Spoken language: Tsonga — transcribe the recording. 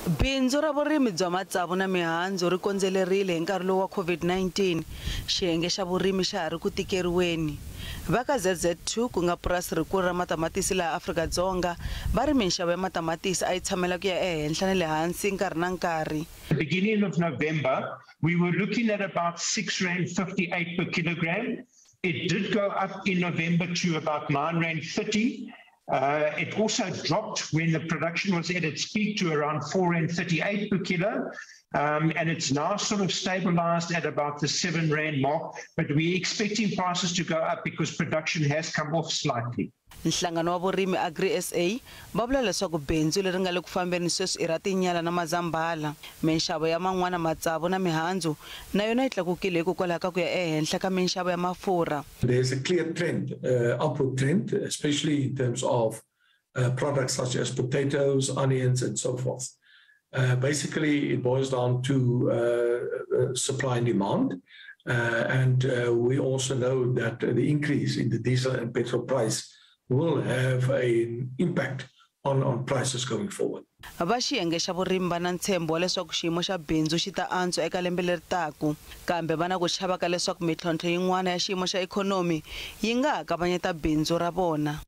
Bindzu ra vurimi bya matsavu na mihandzu ri kondzelerile hi nkarhi lowu wa COVID-19. Xiyenge xa vurimi xa ha ri ku tikeriweni. Va ka ZZ2 ku nga purasi rikulu ra matamatisi laha Afrika-Dzonga va ri minxavo ya matamatisi a yi tshamela ku ya ehenhla na le hansi nkarhi na nkarhi. The beginning of November, we were looking at about R6.58 per kilogram. It did go up in November to about R9.30. It also dropped when the production was at its peak to around R4.38 per kilo. And it's now sort of stabilized at about the R7 mark. But we're expecting prices to go up because production has come off slightly. Nhlangano wa vurimi Agri SA va vula leswaku bindzu leri nga le ku fambeni sweswi i ra tinyala na mazambhala. Minxavo ya man'wana matsavu na mihandzu na yona yi tlakukile hikokwalaho ka ku ya ehenhla ka minxavo ya mafurha. There's a clear trend, upward trend, especially in terms of products such as potatoes, onions, and so forth. Basically, it boils down to supply and demand. And we also know that the increase in the diesel and petrol price will have an impact on prices going forward. Va xiyenge xa vurimi va na ntshembo wa leswaku xiyimo xa bindzu xi ta antswa eka lembe leri taku, kambe va na ku chava ka leswaku mintlhontlho yin'wana ya xiyimo xa ikhonomi yi nga ha kavanyeta bindzu ra vona.